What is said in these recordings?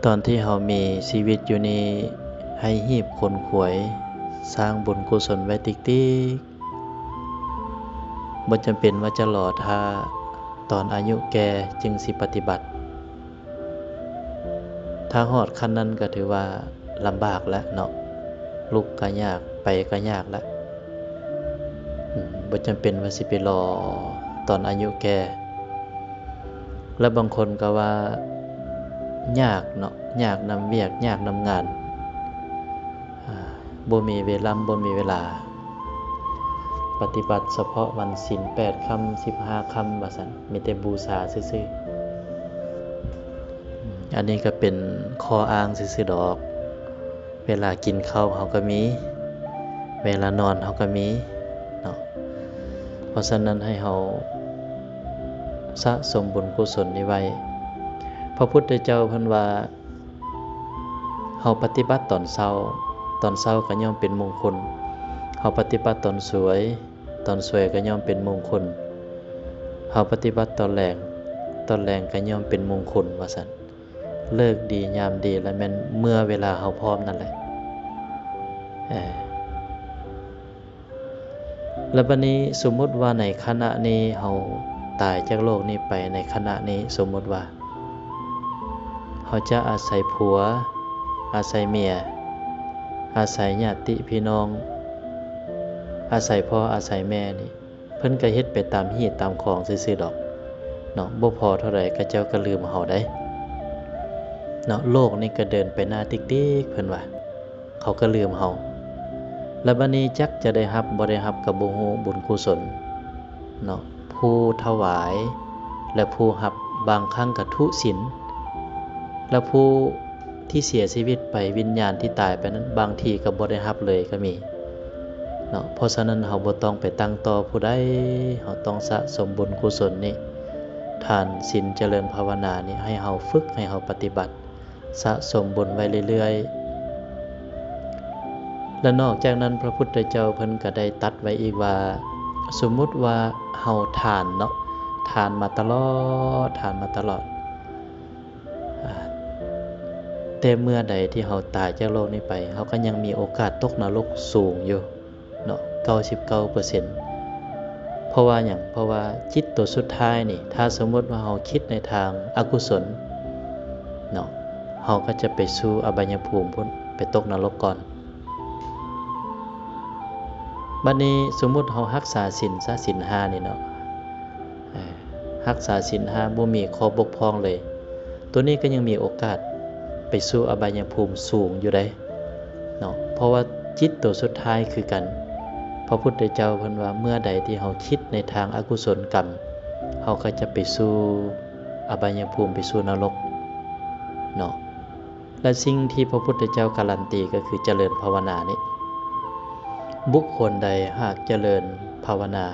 ຕອນທີ່ເຮົາມີຊີວິດຢູ່ນີ້ ໃຫ້ຮີບຂົນຂວາຍ ສ້າງບຸນກຸສົນໄວ້ຕິກໆ. ບໍ່ຈຳເປັນວ່າຈະລໍຖ້າຕອນອາຍຸແກ່ຈຶ່ງຊິປະຕິບັດ. ຖ້າຮອດຂັ້ນນັ້ນກໍຖືວ່າລຳບາກແລ້ວເນາະ, ລຸກກໍຍາກ, ໄປກໍຍາກແລ້ວ. ອືມ, ບໍ່ຈຳເປັນວ່າຊິໄປລໍຕອນອາຍຸແກ່. ແລະ ບາງຄົນກໍວ່າຍາກເນາະ, ຍາກນຳວຽກ, ຍາກນຳງານ, ອາ, ບໍ່ມີເວລຳ, ບໍ່ມີເວລາປະຕິບັດສະເພາະວັນສິນແປດຄ່ຳ, ສິບຫ້າຄ່ຳວ່າຊັ້ນ, ມີແຕ່ບູຊາຊື່ໆ. ອາ, ອັນນີ້ກໍເປັນຂໍ້ອ້າງຊື່ໆດອກ. ເວລາກິນເຂົ້າເຮົາກໍມີ, ເວລານອນເຮົາກໍມີເນາະ. ເພາະສະນັ້ນໃຫ້ເຮົາສະສົມບຸນກຸສົນນີ້ໄວ້. ພະພຸດທະເຈົ້າເພິ່ນວ່າ ເຮົາປະຕິບັດຕອນເຊົ້າ, ຕອນເຊົ້າກໍຍ່ອມເປັນມົງຄຸນ. ເຮົາປະຕິບັດຕອນສວຍ, ຕອນສວຍກໍຍ່ອມເປັນມົງຄຸນ. ເຮົາປະຕິບັດຕອນແລງ, ຕອນແລງກໍຍ່ອມເປັນມົງຄຸນ ວ່າຊັ້ນ. ເລີກດີຍາມດີລະແມ່ນເມື່ອເວລາເຮົາພ້ອມນັ້ນແຫຼະ. ເອີ ແລ້ວບັດນີ້ສົມມຸດວ່າໃນຂະນະນີ້ເຮົາຕາຍຈາກໂລກນີ້ໄປ, ໃນຂະນະນີ້ສົມມຸດວ່າເຮົາຈະອາໄສຜົວ, ອາໄສເມຍ, ອາໄສຍາດຕິພີ່ນ້ອງ, ອາໄສພໍ່, ອາໄສແມ່ນີ້ ເພິ່ນກໍເຮັດໄປຕາມຮີດຕາມຄອງຊື່ໆດອກເນາະ, ບໍ່ພໍເທົ່າໃດເຂົາເຈົ້າກໍລືມເຮົາໄດ໋ເນາະ. ໂລກນີ້ກໍເດີນໄປໜ້າຕິກໆ ເພິ່ນວ່າ ເຂົາກໍລືມເຮົາ. ແລ້ວບັດນີ້ຈັກຈະໄດ້ຮັບບໍ່ໄດ້ຮັບກໍບໍ່ຮູ້ບຸນກຸສົນເນາະ, ຜູ້ຖວາຍ ແລະ ຜູ້ຮັບ ບາງຄັ້ງກໍທຸສິນ ແລະ ຜູ້ ທີ່ເສຍຊີວິດໄປ, ວິນຍານທີ່ຕາຍໄປນັ້ນ ບາງທີກໍບໍ່ໄດ້ຮັບເລີຍກໍມີເນາະ. ເພາະສະນັ້ນເຮົາບໍ່ຕ້ອງໄປຕັ້ງຕໍ່ຜູ້ໃດ, ເຮົາຕ້ອງສະສົມບຸນກຸສົນນີ້, ທານ, ສິນ, ຈະເລີນພາວະນານີ້ ໃຫ້ເຮົາຝຶກ, ໃຫ້ເຮົາປະຕິບັດ, ສະສົມບຸນໄວ້ເລື້ອຍໆ. ແລະ ນອກຈາກນັ້ນພະພຸດທະເຈົ້າເພິ່ນກໍໄດ້ຕັດໄວ້ອີກວ່າ ສົມມຸດວ່າເຮົາທານເນາະ, ທານມາຕະຫຼອດ, ທານມາຕະຫຼອດ. ອາ ແຕ່ເມື່ອໃດທີ່ເຮົາຕາຍຈາກໂລກນີ້ໄປ ເຮົາກໍຍັງມີໂອກາດຕົກນະລົກສູງຢູ່ເນາະ ເກົ້າສິບເກົ້າເປີເຊັນ. ເພາະວ່າຫຍັງ? ເພາະວ່າຈິດຕົວສຸດທ້າຍນີ້ ຖ້າສົມມຸດວ່າເຮົາຄິດໃນທາງອະກຸສົນເນາະ ເຮົາກໍຈະໄປສູ່ອະບາຍຍະພູມພຸ້ນ ໄປຕົກນະລົກກ່ອນ. ບັດນີ້ສົມມຸດເຮົາຮັກສາສິນຊະ ສິນຫ້ານີ້ເນາະ ເອີ ຮັກສາສິນຫ້າ ບໍ່ມີຂໍ້ບົກຜ່ອງເລີຍ, ໂຕນີ້ກໍຍັງມີໂອກາດໄປສູ່ອະບາຍຍະພູມສູງຢູ່ໃດ໋ເນາະ, ເພາະວ່າຈິດໂຕສຸດທ້າຍຄືກັນ. ພະພຸດທະເຈົ້າເພິ່ນວ່າ ເມື່ອໃດທີ່ເຮົາຄິດໃນທາງອະກຸສົນກຳ, ເຮົາກໍຈະໄປສູ່ອະບາຍຍະພູມ, ໄປສູ່ນະລົກເນາະ. ແລະ ສິ່ງທີ່ພະພຸດທະເຈົ້າກາລັນຕີກໍຄືຈະເລີນພາວະນານີ້. ບຸກຄົນໃດຫາກຈະເລີນພາວະນາ,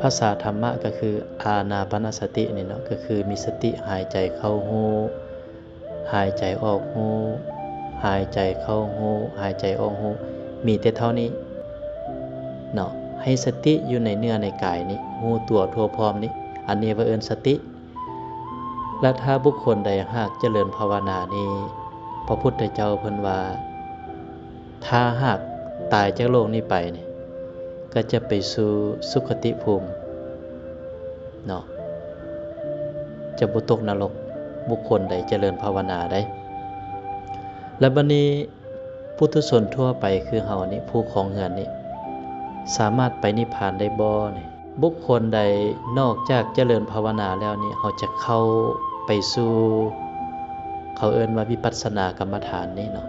ພາສາທຳມະກໍຄືອານາປານະສະຕິນີ້ເນາະ, ກໍຄືມີສະຕິຫາຍໃຈເຂົ້າຮູ້, ຫາຍໃຈອອກຮູ້, ຫາຍໃຈເຂົ້າຮູ້, ຫາຍໃຈອອກຮູ້, ມີແຕ່ເທົ່ານີ້ເນາະ. ໃຫ້ສະຕິຢູ່ໃນເນື້ອໃນກາຍນີ້, ຮູ້ຕົວທົ່ວພ້ອມນີ້, ອັນນີ້ວ່າເອີ້ນສະຕິ. ແລະ ຖ້າບຸກຄົນໃດຫາກຈະເລີນພາວະນານີ້, ພະພຸດທະເຈົ້າເພິ່ນວ່າ ຖ້າຫາກຕາຍຈາກໂລກນີ້ໄປນີ້ ກໍຈະໄປສູ່ສຸຄະຕິພູມເນາະ, ຈະບໍ່ຕົກນະລົກ, ບຸກຄົນໃດຈະເລີນພາວະນາໄດ໋. ແລະ ບັດນີ້ ປຸຖຸຊົນທົ່ວໄປຄືເຮົານີ້, ຜູ້ຄອງເຮືອນນີ້ ສາມາດໄປນິບພານໄດ້ບໍ່ນີ້? ບຸກຄົນໃດນອກຈາກຈະເລີນພາວະນາແລ້ວນີ້ ເຮົາຈະເຂົ້າໄປສູ່ ເຂົາເອີ້ນວ່າວິປັດສະນາກຳມະຖານນີ້ເນາະ.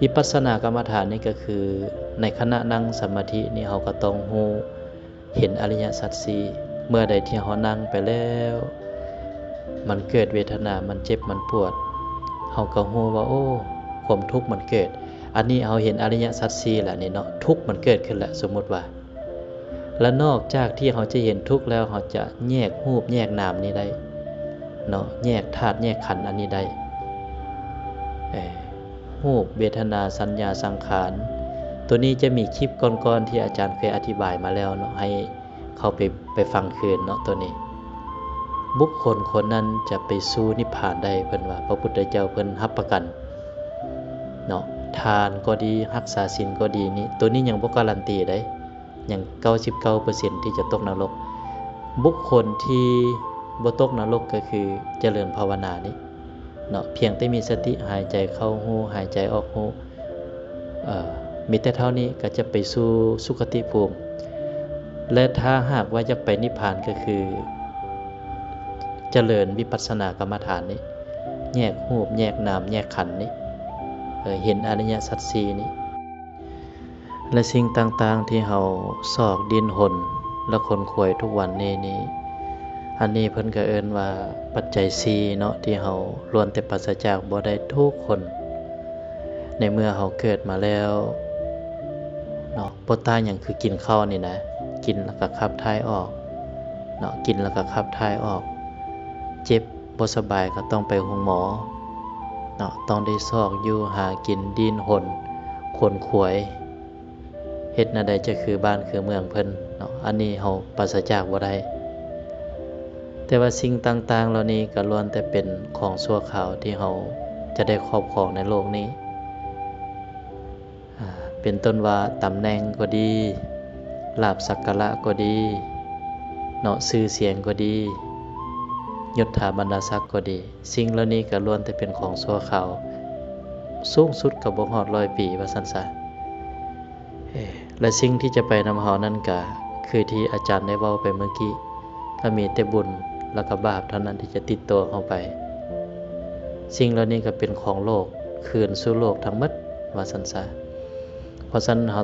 ວິປັດສະນາກຳມະຖານນີ້ກໍຄື ໃນຂະນະນັ່ງສະມາທິນີ້ ເຮົາກໍຕ້ອງຮູ້ ເຫັນອະລິຍະສັດສີ່. ເມື່ອໃດທີ່ເຮົານັ່ງໄປແລ້ວ ມັນເກີດເວທະນາ, ມັນເຈັບ, ມັນປວດ, ເຮົາກໍຮູ້ວ່າ ໂອ້ ຄວາມທຸກມັນເກີດ. ອັນນີ້ເຮົາເຫັນອະລິຍະສັດສີ່ແລ້ວນີ້ເນາະ, ທຸກມັນເກີດຂຶ້ນແລ້ວ, ສົມມຸດວ່າ. ແລະ ນອກຈາກທີ່ເຮົາຈະເຫັນທຸກແລ້ວ, ເຮົາຈະແຍກຮູບແຍກນາມນີ້ໄດ້ເນາະ, ແຍກທາດແຍກຂັນອັນນີ້ໄດ້. ເອີ ຮູບ, ເວທະນາ, ສັນຍາ, ສັງຂານ. ໂຕນີ້ຈະມີຄລິບກ່ອນໆທີ່ອາຈານເຄີຍອະທິບາຍມາແລ້ວເນາະ, ໃຫ້ເຂົ້າໄປ, ໄປຟັງຄືນເນາະ ໂຕນີ້. ບຸກຄົນຄົນນັ້ນຈະໄປສູ່ນິບພານໄດ້ ເພິ່ນວ່າ ພະພຸດທະເຈົ້າເພິ່ນຮັບປະກັນເນາະ. ທານກໍດີ ຮັກສາສິນກໍດີນີ້ ໂຕນີ້ຍັງບໍ່ກາຣັນຕີເດ້ ຍັງເກົ້າສິບເກົ້າເປີເຊັນທີ່ຈະຕົກນະລົກ. ບຸກຄົນທີ່ບໍ່ຕົກນະລົກກໍຄືຈະເລີນພາວະນານີ້ເນາະ ພຽງແຕ່ມີສະຕິ ຫາຍໃຈເຂົ້າຮູ້ ຫາຍໃຈອອກຮູ້ ເອີ ມີແຕ່ເທົ່ານີ້ກໍຈະໄປສູ່ສຸຄະຕິພູມ. ແລະ ຖ້າຫາກວ່າຢາກໄປນິບພານກໍຄືຈະເລີນວິປັດສະນາກຳມະຖານນີ້ ແຍກຮູບ ແຍກນາມ ແຍກຂັນນີ້ ເອີ ເຫັນອະລິຍະສັດສີ່ນີ້. ແລະ ສິ່ງຕ່າງໆທີ່ເຮົາຊອກດີ້ນຮົນ ແລະ ຂົນຂວາຍທຸກວັນນີ້ນີ້ ອັນນີ້ເພິ່ນກໍເອີ້ນວ່າປັດໄຈສີ່ເນາະ ທີ່ເຮົາລ້ວນແຕ່ປາສະຈາກບໍ່ໄດ້ທຸກຄົນ. ໃນເມື່ອເຮົາເກີດມາແລ້ວເນາະ ບໍ່ຕ່າງຫຍັງຄືກິນເຂົ້ານີ້ນະ ກິນແລ້ວກໍຂັບຖ່າຍອອກເນາະ ກິນແລ້ວກໍຂັບຖ່າຍອອກ ເຈັບບໍ່ສະບາຍກໍຕ້ອງໄປໂຮງໝໍເນາະ ຕ້ອງໄດ້ຊອກຢູ່ຫາກິນ ດີ້ນຮົນ ຂົນຂວາຍ ເຮັດແນວໃດຈະຄືບ້ານຄືເມືອງເພິ່ນເນາະ ອັນນີ້ເຮົາປາສະຈາກບໍ່ໄດ້. ແຕ່ວ່າສິ່ງຕ່າງໆເຫຼົ່ານີ້ກໍລ້ວນແຕ່ເປັນຂອງຊົ່ວຄາວທີ່ເຮົາຈະໄດ້ຄອບຄອງໃນໂລກນີ້ ອາ ເປັນຕົ້ນວ່າຕຳແໜ່ງກໍດີ ລາບສັກກາລະກໍດີເນາະ ຊື່ສຽງກໍດີ ຍົດຖາບັນດາສັກກໍດີ ສິ່ງເຫຼົ່ານີ້ກໍລ້ວນແຕ່ເປັນຂອງຊົ່ວຄາວ ສູງສຸດກໍບໍ່ຮອດຮ້ອຍປີວ່າຊັ້ນຊະ. ເອີ ແລະ ສິ່ງທີ່ຈະໄປນຳເຮົານັ້ນກະຄືທີ່ອາຈານໄດ້ເວົ້າໄປເມື່ອກີ້ ກໍມີແຕ່ບຸນ ແລ້ວກໍບາບເທົ່ານັ້ນທີ່ຈະຕິດຕົວເຮົາໄປ. ສິ່ງເຫຼົ່ານີ້ກໍເປັນຂອງໂລກ ຄືນສູ່ໂລກທັງໝົດວ່າຊັ້ນຊະ. ເພາະສະນັ້ນເຮົາ